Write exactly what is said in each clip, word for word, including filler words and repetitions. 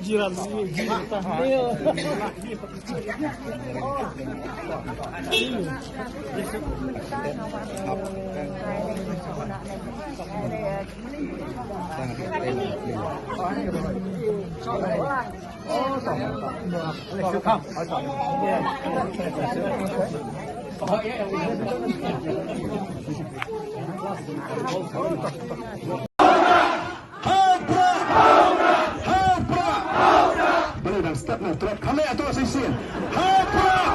Jiran, jiran. Hau Prah! Hau Prah! Balei dang step na trot? Kham leh ato shisien. Hau Prah!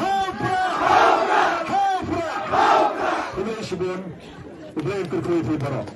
Hau Prah! Hau Prah! Khublei shibun. Khublei kyrkhu ïa phi baroh.